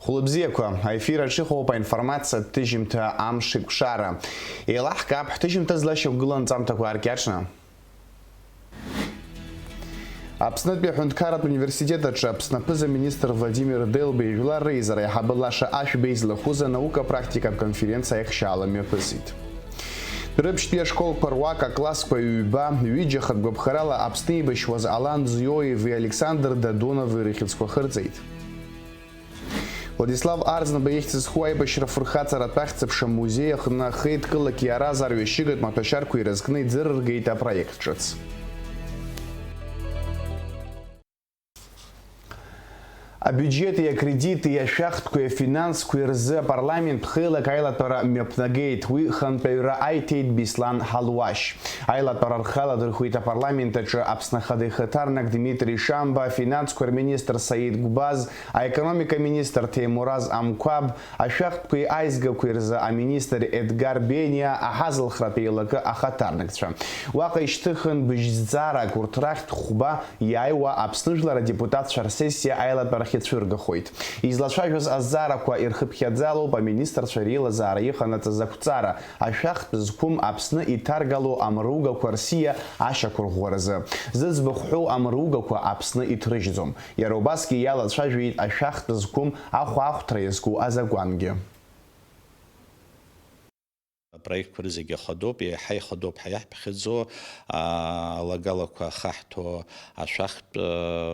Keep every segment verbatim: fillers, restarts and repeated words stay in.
Хәлыбзиақәа, аефир аҿы иҟоуп аинформациатә ҭыжьымҭа Амш еиқәшара. Еилаҳкаап ҳҭыжьымҭа злашьақәгылоу анҵамҭақәа аркьаҿны. Аԥснытәи аҳәынҭқарратә университет аҿы Аԥсны аԥыза-министр Владимир Делба ижәлар реизара аиҳабы Лаша Ашәба излахәыз анаука-практикатә конференциа аихшьаала мҩаԥысит. Дәрыԥшьтәи ашколқәа руак аклассқәа ҩба, ҩыџьа хатә гәаԥхарала Аԥсны еибашьуаз Алан Зиоеви Александр Дадонови рыхьӡқәа хырҵеит. Владислав Арӡынба ихьӡ зху аибашьра фырхаҵаратә ахьӡ-аԥша амузеи аҟны хеидкылак иаразы арҩашьыгатә маҭәашьарқәа ирызкны иӡырыргеит апроект ҿыц. Абиуџьети акредити ашәахтәқәеи афинансқәеи рзы апарламент хеилак аилатәара мҩаԥнагеит, уи хантәаҩра аиҭеит Беслан Ҳалуашь. Аилатәара рхы аладырхәит апарламент аҿы Аԥсны Ахада ихаҭарнак Дмитри Шамба, афинансқәа рминистр Саид Гәбаз, аекономика министр Ҭемураз Амқәаб, ашәахтәқәеи аизгақәеи рзы аминистр Едгар Бениа, аҳазылхратә еилакы ахаҭарнакцәа. Уаҟа ишьҭыхын быжьҵарак, урҭ рахьтә хәба иааиуа Аԥсны жәлар адепутатцәа рсессиа аилатәарахь ицәыргахоит. Излацәажәоз азҵаарақәа ирхыԥхьаӡалоуп аминистрцәа реилазаара иҟанаҵаз ақәҵара, ашәахтә зқәым Аԥсны иҭаргало амругақәа рсиа ашьақәырӷәӷәаразы. Зыӡбахә ҳәоу амругақәа Аԥсны иҭрыжьӡом. Иара убасгьы иалацәажәеит ашәахтә зқәым ахәаахәҭра иазку азакәангьы. Апроектқәа рызегьы хадоуп, еиҳа ихадоуп ҳәа иаҳԥхьаӡо, аа, алагалақәа ахаҳҭо ашәахтә,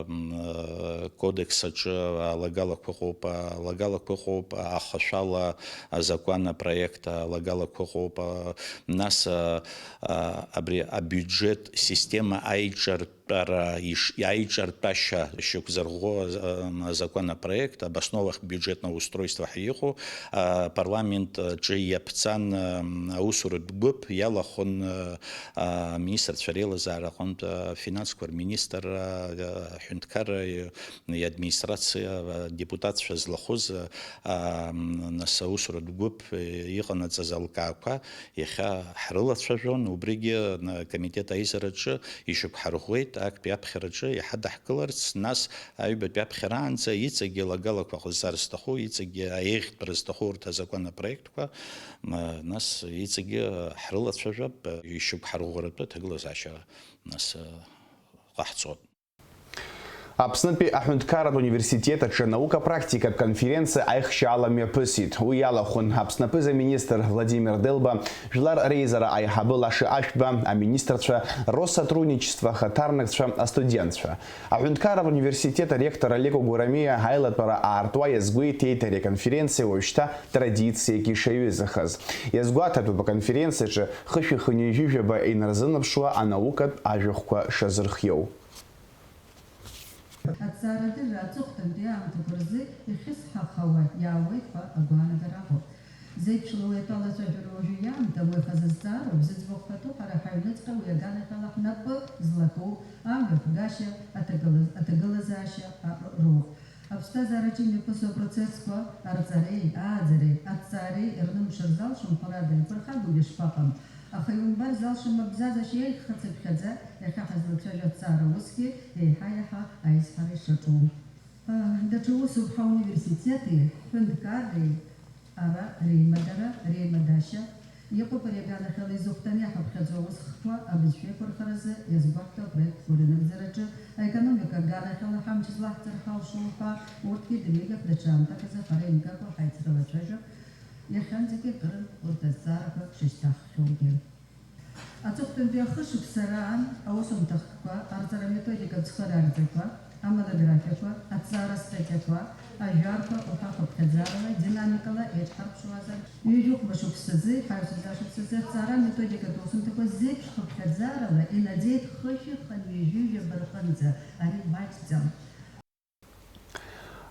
м, кодекс аҿы алагалақәа ыҟоуп, алагалақәа ыҟоуп, ахашәала азакәан апроект алагалақәа ыҟоуп, а, нас, а, а, абри абиуџьет система аиҿартә тәара иш-, аиҿартәашьа шьақәзырӷәӷәо, а, азакәанопроект об основах бюджетного устройства ҳәа иҟоу, а, апарламент аҿы иаԥҵан, а, аусуратә гәыԥ иалахәын, а, а, аминистрцәа реилазаара аҟынтә, а, афинансқәа рминистр, а, а, аҳәынҭқарра, а, иадминистрациа, а, адепутатцәа злахәыз, а, а, нас аусуратә гәыԥ, а, иҟанаҵаз алкаақәа иахьа ҳрылацәажәон, убригьы, а, акомитет аизараҿы ишьақәҳарӷәӷәеит, актәи аԥхьараҿы иҳадаҳкыларц, нас аҩбатәи аԥхьараанӡа иҵегьы алагалақәа ҟазҵар зҭаху, иҵегьы аиӷьтәра зҭаху урҭ азакәанопроектқәа, м, нас иҵегьы ҳрылацәажәап, ишьақәҳарӷәӷәаратәы аҭагылазаашьа, нас, ҟаҳҵоит. Аԥснытәи аҳәынҭқарратә университет аҿы анаука-практикатә конференциа аихшьаала мҩаԥысит. Уи иалахәын Аԥсны аԥыза-министр Владимир Делба, жәлар реизара аиҳабы Лаша Ашәба, аминистрцәа, Россотрудничество ахаҭарнакцәа, астудентцәа. Аҳәынҭқарратә университет аректор Алеко Гәарамиа аилатәара аартуа иазгәеиҭеит ари аконференциа уажәшьҭа традициак ишаҩызахаз. Иазгәаҭатәуп аконференциаҿы хышәи хынҩажәи жәаба инарзынаԥшуа анаукатә ажәахәқәа шазырхиоу. Аҭҵаарадырра аҵыхәтәантәи аамҭақәа рзы ихьысҳахауа иаауеит ҳәа агәаанагара аҟоуп. Зеиԥшроу атәалацәажәара уажәы иаамҭам, уи хазы зҵаароуп, зыӡбахә ҳәатәу ҳара ҳаҩныҵҟа уи аганахьала ҳнапы злаку амҩаԥгашьа, аҭагыла-, аҭагылазаашьа, а, роуп. Аԥсҭазаараҿы имҩаԥысуа апроцессқәа арҵареи, ааӡареи, аҭҵаареи рнымша рзалшом, ҳәарада, иԥырхагоугьы шԥаҟам? Аха иумбар залшом абзазашьа иагьхацыԥхьаӡа, иахьа ҳазлацәажәо аҭҵаара усгьы еиҳа-еиҳа аизҳара ишаҿу. Даҽа усуп ҳауниверситети ҳҳәынҭқарреи ара реимадара, реимадашьа. Иҟоуп ари аганахьала изыхәҭан иаҳаԥхьаӡо аусхкқәа абызшәеиқәырхаразы иазгәаҳҭо апроектқәа рынагӡараҿы, аекономика аганахьала ҳамч злаҳҵар ҳалшо ҳәа, урҭгьы дырҩегьых даҽа аамҭак азы ҳара имгакәа ҳаицрылацәажәап, иахьанӡагьы акырынтә урҭ азҵаарақәа шышьҭаҳххьоугьы. Аҵыхәтәантәи ахышықәса раан аусумҭа хкқәа, арҵара аметодикатә цхыраагӡақәа, амонографиақәа, аҭҵаара статиақәа, ажәарқәа уҳәа хыԥхьаӡарала, динамикала еиҿҳарԥшуазар, ҩажәи хәба шықәсазы, ҳаҩсыз ашықәсазы аҭҵаара аметодикатә усумҭақәа зеиԥш хыԥхьаӡарала инаӡеит хышәи хынҩажәи жәаба рҟынӡа, ари маҷӡам.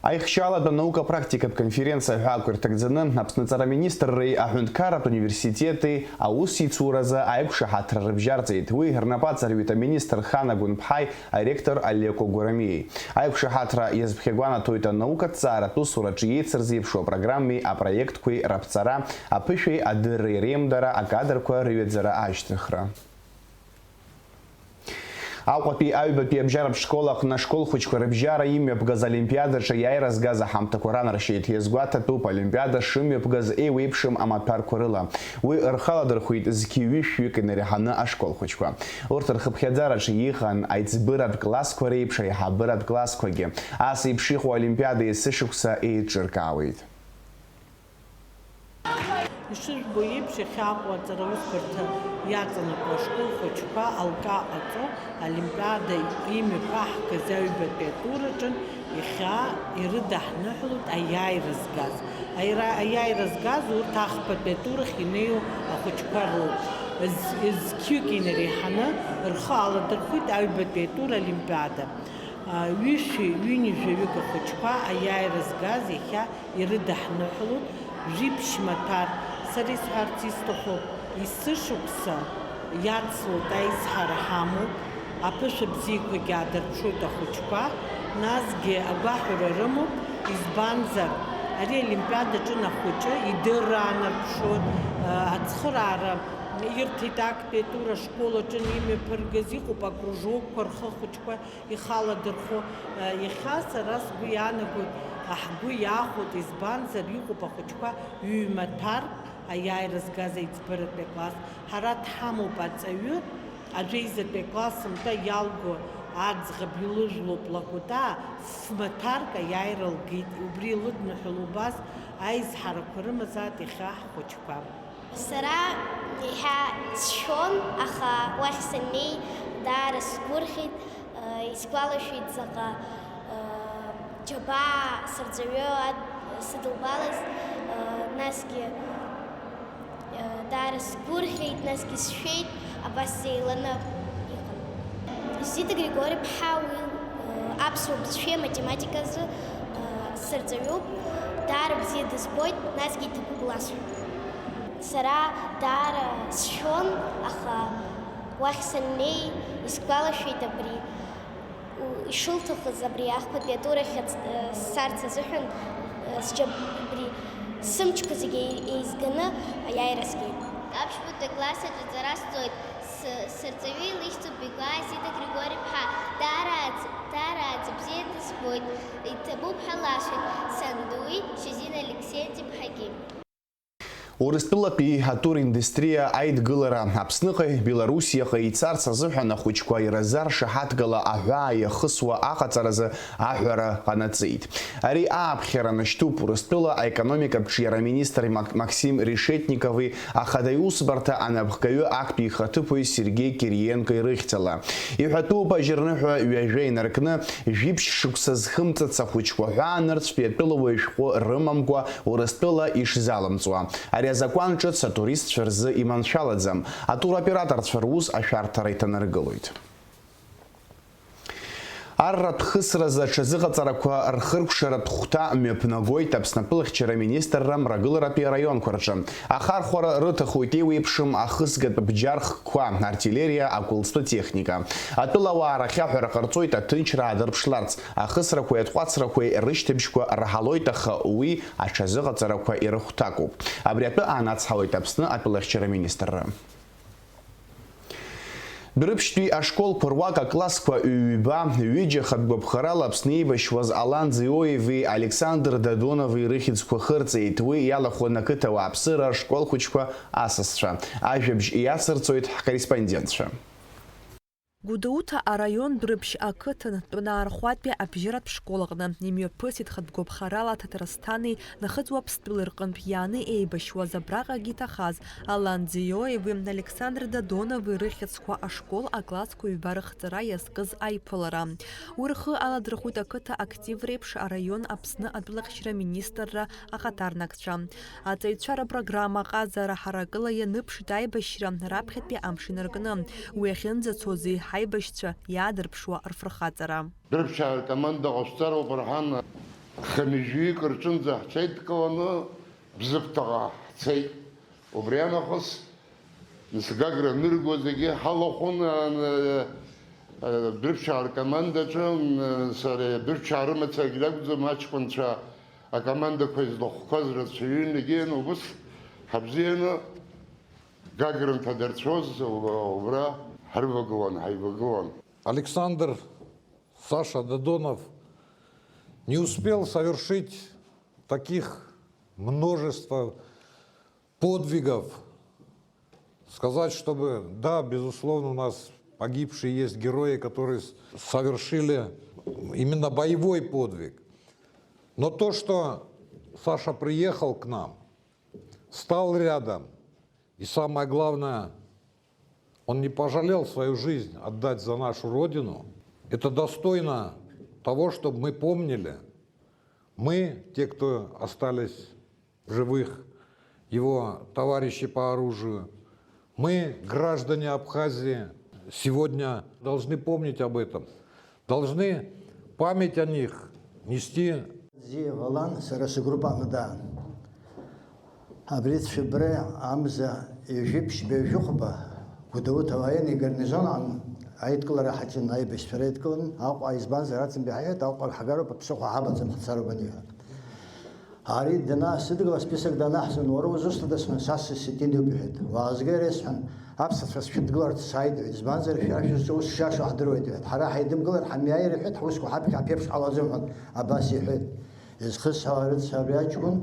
Аихшьаалатә анаука-практикатә конференциа ҳәа ақәирҭагӡаны Аԥсны аҵара министрреи аҳәынҭқарратә университети аусеицуразы аиқәшаҳаҭра рыбжьарҵеит. Уи рнапы аҵарҩит аминистр Хана Гәынԥҳаи аректор Алеко Гәарамиеи. Аиқәшаҳаҭра иазԥхьагәанаҭоит анаукаҭҵааратә усураҿы еицырзеиԥшу апрограммеи апроектқәеи раԥҵара, аԥышәеи адырреи реимдара, акадрқәа рыҩаӡара ашьҭыхра. Аҟәатәи аҩбатәи абжьаратә школ аҟны ашкол хәыҷқәа рыбжьара имҩаԥгаз олимпиадаҿы иааира згаз аҳамҭақәа ранаршьеит. Иазгәаҭатәуп, олимпиада шымҩаԥгаз еиуеиԥшым амаҭәарқәа рыла. Уи рхы аладырхәит зқьи ҩышәҩык инареиҳаны ашкол хәыҷқәа. Урҭ рхыԥхьаӡараҿы иҟан аиҵбыратә классқәа реиԥш аиҳабыратә классқәагьы. Ас еиԥш иҟоу олимпиада есышықәса еиҿыркаауеит. Ишыжәбо еиԥш, иахьа Аҟәа аҵара аусбарҭа иаҵанакуа ашкол хәыҷқәа алка ҟаҵо, олимпиада имҩаԥаҳгаз аҩбатәи атураҿы иахьа ирыдаҳныҳәалоит аиааира згаз. Аира-, аиааира згаз урҭ ахԥатәи атурахь инеиуа ахәыҷқәа роуп. З-, зқьҩык инареиҳаны рхы аладырхәит аҩбатәи атур олимпиада. Ҩышәи ҩынҩажәаҩык ахәыҷқәа аиааира згаз иахьа ирыдаҳныҳәалоит жәиԥшь маҭәар. Сара исҳәарц исҭаху, есышықәса иацлоит аизҳара ҳамоуп, аԥышәа бзиақәагьы аадырԥшуеит ахәыҷқәа, насгьы агәаҳәара рымоуп, избанзар, ари олимпиадаҿы ахәыҷы идырра аанарԥшуеит, ацхыраара ирҭеит актәи атур ашкол аҿы имҩаԥыргаз, иҟоуп акружокқәа рхы ахәыҷқәа ихаладырхәо, э, иахьа сара сгәы иаанагоит, ҳгәы иахәоит, избанзар, иҟоуп ахәыҷқәа ҩ-маҭәарк аиааира згаз аиҵбыратәи акласс. Ҳара дҳамоуп аҵаҩы, ажәеизатәи акласс мтәа иалго аӡӷаб илыжәлоуп Лакәытаа, ф-маҭәарк аиааира лгеит, убри илыдныҳәалоуп убас аизҳарақәа рымазаат иахьа ҳхәыҷқәа. Сара иаҳа сшәон, аха уахь саннеи, даара сгәырӷьеит, э, исгәалашәеит заҟа, э, џьабаа сырҵаҩы ад-, сыдылбалаз, э, насгьы, э, даара сгәырӷьеит, насгьы сшәеит, абас сеиланы иҟан. Зита Григори-ԥҳа уи, э, аԥсуа бызшәеи аматематиказы, э, сырҵаҩуп, даара бзиа дызбоит, насгьы иҭабуп ласҳәоит. Сара даара сшәон, аха уахь саннеи, исгәалашәеит абри. У-, ишылҭахыз абри ахԥатәи атурахь ац-, э, сцарц азыҳәан, э, сџьаб-, абри сымчқәа зегьы еи-, еизганы аиааира сгеит. Аԥшьбатәи акласс аҿы аҵара сҵоит. С-, сырҵаҩы илыхьӡуп Беглаа Зита Григори-ԥҳа. Даараӡ-, даараӡа бзиа дызбоит, иҭабуп ҳәа ласҳәеит сандуи Шьазина Алексеевна-иԥҳагьы. Урыстәылатәи атур индустриа аидгылара Аԥсныҟеи Белоруссиаҟеи ицарц азыҳәан ахәыҷқәа иразы аршаҳаҭгала аҳәаа иахысуа аҟаҵаразы аҳәара ҟанаҵеит. Ари ааԥхьара нашьҭуп Урыстәыла аекономикатә ҿиара министр Мак-, Максим Решетникови ахада иусбарҭа анапхгаҩы актәи ихаҭыԥуаҩ Сергеи Кириенко ирыхьӡала. Иҳәатәуп, ажьырныҳәа ҩажәа инаркны, жәиԥшь шықәса зхымҵыц ахәыҷқәа ҳәаа нырцәтәи атәылауаҩ шәҟәы рымамкәа Урыстәыла ишзалымҵуа. Ари азакәан ҿыц атуристцәа рзы иманшәалаӡам. Атуроператорцәа рус ашәарҭара иҭанаргылоит. Арратә хысразы аҽазыҟаҵарақәа рхыркәшаратә хәҭа мҩаԥнагоит Аԥсны атәылахьчара министрра мрагыларатәи араионқәа рҿы. Ахархәара рыҭахоит еиуеиԥшым ахысгатә бџьар хкқәа, артиллериа, акәылӡтәы техника. Атәылауаа рахьаҳәара ҟарҵоит аҭынчра аадырԥшларц. Ахысрақәеи атҟәацрақәеи рышьҭыбжьқәа раҳалоит, аха уи аҽазыҟаҵарақәа ирыхәҭакуп. Абри атәы аанацҳауеит Аԥсны атәылахьчара министрра. Дәрыԥшьтәи ашколқәа руак аклассқәа ҩба, ҩыџьа хатә гәаԥхарала Аԥсны еибашьуаз Алан Ӡиоеви Александр Дадонови рыхьӡқәа хырҵеит. Уи иалахәын ақыҭа ауааԥсыра ашкол хәыҷқәа асасцәа. Ажәабжь иацырҵоит ҳкорреспондентцәа. Гәдоуҭа араион Дәрыԥшь ақыҭан Тәанаархәатәи абжьаратә школ аҟны имҩаԥысит хатә гәаԥхарала Ҭаҭрасҭани Нахыҵ Уаԥстәылеи рҟынтә иааны еибашьуаз абраҟагьы иҭахаз Алан Ӡиоеви Александр Дадонови рыхьӡқәа ашкол аклассқәа ҩба рыхҵара иазкыз аиԥылара. Уи рхы аладырхәит ақыҭа актив реиԥш араион Аԥсны атәылахьчара министрра ахаҭарнакцәа. Аҵаҩцәа рыпрограмма аҟазара ҳаракыла ианыԥшит аибашьра раԥхьатәи амш инаркны. Уи ахьынӡацоз еиҳа аибашьцәа иаадырԥшуа рфырхаҵара. Дәрыԥшьаа ркоманда ҟасҵароуп рҳәан, хынҩажәаҩык рҿынӡа ҳцеидкыланы Бзыԥҭаҟа ҳцеит. Убри анахыс, нас Гагра анырго зегьы ҳалахәын, ан-, э, Дәрыԥшьаа ркомандаҿы, н-, сара Дәрыԥшьаа рымацарагь ракәӡам, аҷкәынцәа акомандақәа излахәқәаз рацәаҩын, егьи убыс ҳабзианы Гагра анҭадырцәоз, у-, убра ҳрывагылан, ҳаивагылан. Александр, Саша Додонов не успел совершить таких множество подвигов. Сказать, чтобы, да, безусловно, у нас погибшие есть герои, которые с- совершили именно боевой подвиг. Но то, что Саша приехал к нам, стал рядом, и самое главное, он не пожалел свою жизнь отдать за нашу Родину, это достойно того, чтобы мы помнили. Мы, те, кто остались в живых, его товарищи по оружию, мы, граждане Абхазии, сегодня должны помнить об этом, должны память о них нести. Зиа Валан, сара сгруппа аҟны даан. Абри Цәыббра амза ҩажәи ԥшьба ҩажәихәба Гәдоуҭа ауаеи агарнизон аҟны аидкылара ҳаҿын, аибашьцәа реидкылан, Аҟәа, избанзар, Аӡынбеи ҳаиҳәеит, Аҟәа ҳагароуп, аԥсыхәа ҳабаӡом, ҳцароуп аниҳәа. Ари данаасыдгыла, асписок данаҳзын, уара узусҭада сҳәан, са сыситинуп иҳәеит. Уаазгеи ари сҳәан, аԥсацәа сшәыдгыларц сааит иҳәеит, избанзар шәара шәызҿу ус шиашоу ҳдыруеит иҳәеит. Ҳара ҳаидымгылар ҳамиааир иҳәеит, ҳусқәа ҳаԥхьа ҳаԥеиԥш ҟалаӡом ҳәа абас иҳәеит. Изхысҳәаауа рыцҳа абри аҷкәын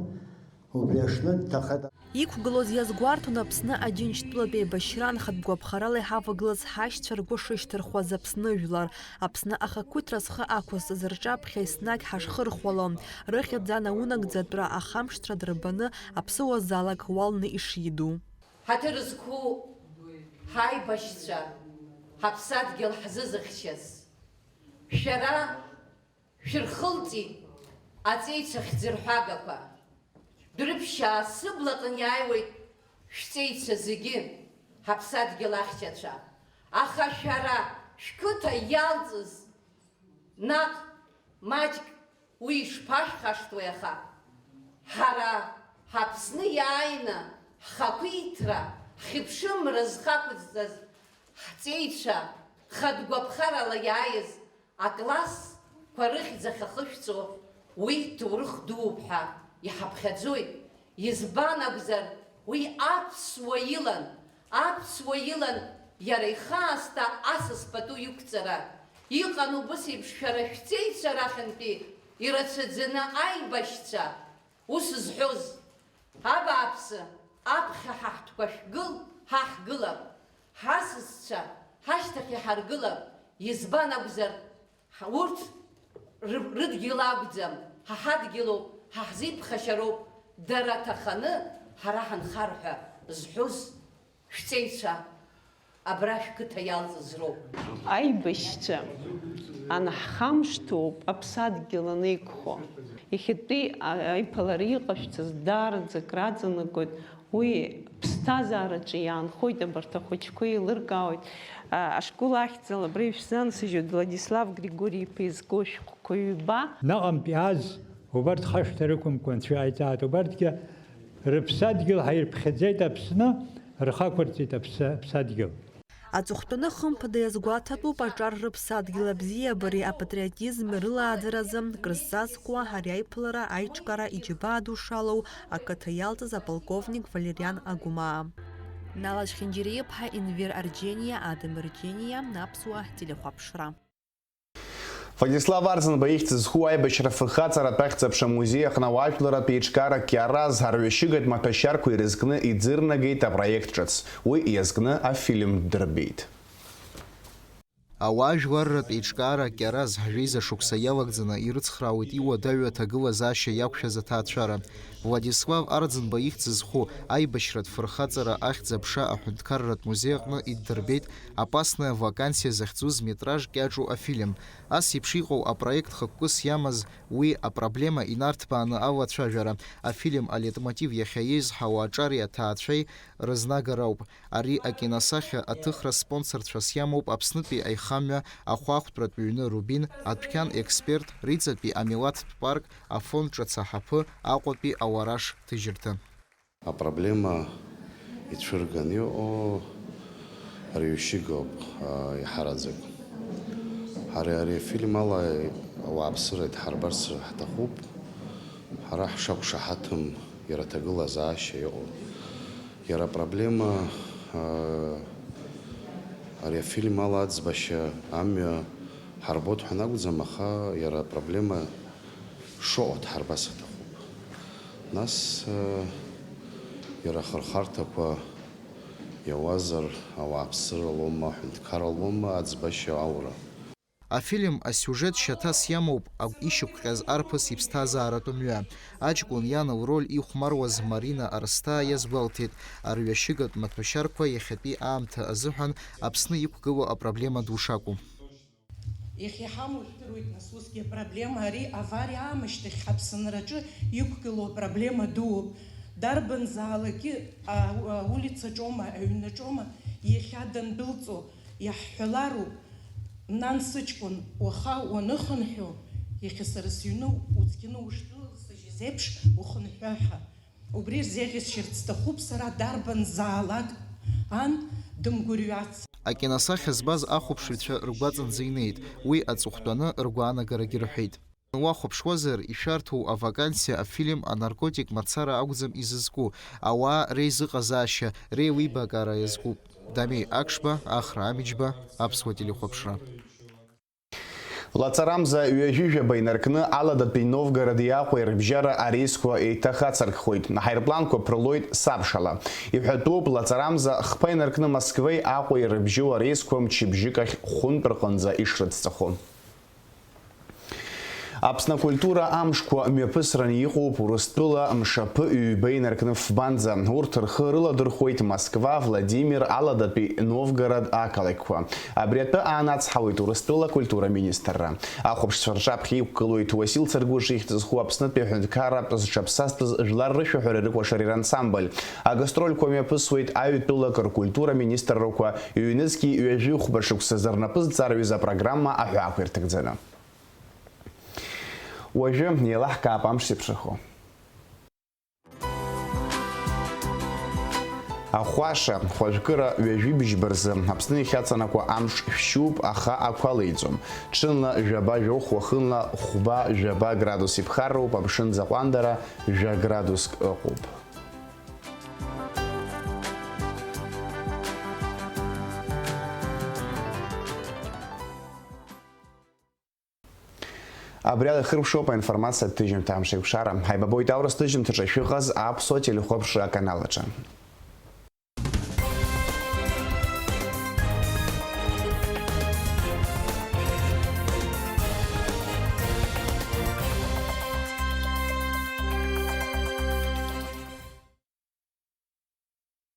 убри аҽны дҭахеит. Иқәгылоз иазгәарҭон Аԥсны Аџьынџьтәылатә еибашьра анхатә гәаԥхарала иҳавагылаз ҳашьцәа ргәы шышьҭырхуаз Аԥсны жәлар, Аԥсны ахақәиҭра зхы ақәызҵаз рҿаԥхьа еснагь ҳашхырхәалон, рыхьӡ анаунагӡа атәра ахамшҭра дырбаны аԥсыуа залак уалны ишиду. Ҳаҭыр зқәу ҳаибашьцәа, ҳаԥсадгьыл ҳзызыхьчаз, шәара шәырхылҵит аҵеицәа хьӡырҳәагақәа. Дәрыԥшьаа сыблаҟны иааиуеит шәҵеицәа зегьы, ҳаԥсадгьыл ахьчацәа. Аха шәара, шәқыҭа иалҵыз, наҟ маҷк уи ишԥашәхашҭуеи аха? Ҳара ҳаԥсны иааины ҳхақәиҭра, ҳхьыԥшымра зхы ақәызҵаз ҳҵеицәа, хатә гәаԥхарала иааиз аклассқәа рыхьӡ ахьахышәҵо, уи ҭоурых дууп ҳәа иҳаԥхьаӡоит. Избан акәзар, уи аԥсуа илан, аԥсуа илан иара ихы аасҭа асас пату иқәҵара. Иҟан убыс еиԥш шәара шәҵеицәа рахьынтәи ирацәаӡаны аибашьцәа. Ус зҳәоз, абааԥсы, аԥхьа ҳа ҳтәқәа шәгыл, ҳа ҳгылап, ҳасасцәа ҳашьҭахь иҳаргылап, избан акәзар, ҳа, урҭ ры-, рыдгьыл акәӡам, ҳа ҳадгьылоуп, ҳа ҳзеиԥхашьароуп, дара ҭаханы ҳара ҳанхар ҳәа зҳәоз шәҵеицәа. Абра шәқыҭа иалҵыз роуп. Аибашьцәа анҳхамышҭуоуп аԥсадгьыл анеиқәхо. Иахьатәи аиԥылара иҟашәҵаз даараӡа акраҵанакуеит, уи ԥсҭазаараҿы иаанхоит, абарҭ ахәыҷқәа еилыркаауеит. А, ашкол ахьӡала абра ишәзансыжьуеит Владислав Григори-иԥа изку ашәҟәқәа ҩба. Наҟынтә иааз убарҭ хашҭа рықәымкәа анцәа иааиҵааит, убарҭгьы рыԥсадгьыл ҳаирԥхьаӡеит Аԥсны, рхы ақәырҵеит аԥса-, аԥсадгьыл. Аҵыхәтәаны хымԥада иазгәаҭатәуп аҿар рыԥсадгьыл абзиабареи апатриотизми рылааӡаразы крызҵазкуа ари аиԥылара аиҿкаара иџьабаа ду шалоу ақыҭа иалҵыз аполковник Валериан Агәмаа. Нала Чхинџьириа-иԥҳа, Енвер Арџьениа, Адам Арџьениа, Аԥсуа телехәаԥшра. Владислав Арӡынба ихьӡ зху аибашьра фырхаҵаратә ахьӡ-аԥша амузеи аҟны ауаажәларратә еиҿкаара Кьараз арҩашьыгатә маҭәашьарқәа ирызкны иӡырнагеит апроект ҿыц. Уи иазкны афильм ддырбеит. Ауаажәларратә еиҿкаара Кьараз ҳжәеиза шықәса иалагӡаны ирыцхраауеит иуадаҩу аҭагылазаашьа иақәшәаз аҭаацәара. Владислав Арӡынба ихьӡ зху аибашьратә фырхаҵара ахьӡ-аԥша аҳәынҭқарратә музеи аҟны иддырбеит Опасная вакансия захьӡу зметраж кьаҿу афильм. Ас еиԥш иҟоу апроект хықәкыс иамаз уи апроблема инарҭбааны алацәажәара, афильм алеитмотив иахьа еизҳауа аҿари аҭаацәеи рызнагара ауп. Ари акиносахьа аҭыхра спонсорцәас иамоуп Аԥснытәи аихамҩа, ахәаахәҭратә ҩны Рубин, адәқьан Експерт, Риҵатәи амилаҭтә парк, афонд Ҿаца ҳаԥы, Аҟәатәи ауараш ҭыжьырҭа. Апроблема ицәырган иҟоу арҩашьыгоуп, а, иҳараӡак. Ҳара ари афильм ала ауааԥсыра идҳарбарц ҳҭахуп. Ҳара ҳшақәшаҳаҭым иара аҭагылазаашьа иҟоу. Иара апроблема, а, Ари афильм ала аӡбашьа амҩа ҳарбоит ҳәа анакәӡам, аха иара апроблема шыҟоу дҳарбас аҭахуп. Нас, э, иара ахырхарҭақәа иауазар, ауааԥсыра лоума, аҳәынҭқарра лоума аӡбашьа аура? Афильм асиужет шьаҭас иамоуп агә ишьақәҟьаз арԥыс иԥсҭазааратә мҩа. Аҷкәын иан лроль ихәмаруаз Марина Арсҭаа иазгәалҭеит, арҩашьыгатә маҭәашьарқәа иахьатәи аамҭа азыҳәан Аԥсны иқәгылоу апроблема ду шакәу. Иахьа иҳамоу жәдыруеит, нас, усгьы апроблема ари авариа аамышьҭахь ҳаԥсынраҿы иқәгылоу апроблема дууп. Дарбанзаалакгьы а-, аулицаҿоума, аҩнаҿоума иахьа дандәылҵуа, иаҳҳәалароуп, нан сыҷкәын, уаха уаныхынҳәы, иахьа сара сыҩны уцқьаны ушдәылсыжьыз еиԥш ухынҳәы ҳәа. Убри рзеиӷьасшьарц сҭахуп сара дарбанзаалак ан дымгәырҩац. Акиносахьа збаз ахәаԥшыҩцәа ргәаҵанӡа инеит, уи аҵыхәтәаны ргәаанагарагьы рҳәеит. Уахәаԥшуазар, ишәарҭоу авакансиа афильм анаркотик мацара акәӡам изызку, ауаа реизыҟазаашьа, реилибакаара иазкуп. Дамеи Акшба, Ахра Амиџьба, Аԥсуа телехәаԥшра. Лаҵарамза ҩажәи жәаба инаркны Аладатәи Новгороди Аҟәеи рыбжьара ареисқәа еиҭах ацыркхоит. Аҳаирпланқәа ԥырлоит Сабшала. Иҳәатәуп, лаҵарамза хԥа инаркны Москвеи Аҟәеи рыбжьоу ареисқәа мчыбжьык ахь хәынтә рҟынӡа ишрыцҵахо. Аԥсны акультура амшқәа мҩаԥысран иҟоуп Урыстәыла мшаԥы ҩба инаркны фбанӡа. Урҭ рхы рыладырхәуеит Москва, Владимир, Аладатәи Новгород ақалақьқәа. Абри атәы аанацҳауеит Урыстәыла акультура министрра. Ахәаԥшцәа рҿаԥхьа иқәгылоит Уасил Царгәыш ихьӡ зху Аԥснытәи аҳәынҭқарратә зҽаԥсазтәыз жәлар рышәаҳәареи рыкәашареи рансамбль. Агастрольқәа миаԥысуеит аҩ-тәылак ркультура министррақәа, ҩнызқьи ҩажәи хәба шықәса зырнапы зҵарҩыз апрограмма аҳәаақәа ирҭагӡаны. Уажәы еилаҳкаап амш зеиԥшрахо. Ахәаша, хәажәкыра ҩажәи быжьба рзы Аԥсны иахьаҵанакуа амш шәшьуп, аха ақәа леиӡом. Ҽынла жәаба жәохә, уахынла хәба жәаба градус иԥхарроуп, амшын ӡаҟәандара жәа градуск ыҟоуп. Абри ала ихыркәшоуп аинформациатә ҭыжьымҭа Амшеикәшара. Ҳаибабоит аурыс ҭыжьымҭаҿы шәыҟаз аԥсуа телехәаԥшра аканал аҿы.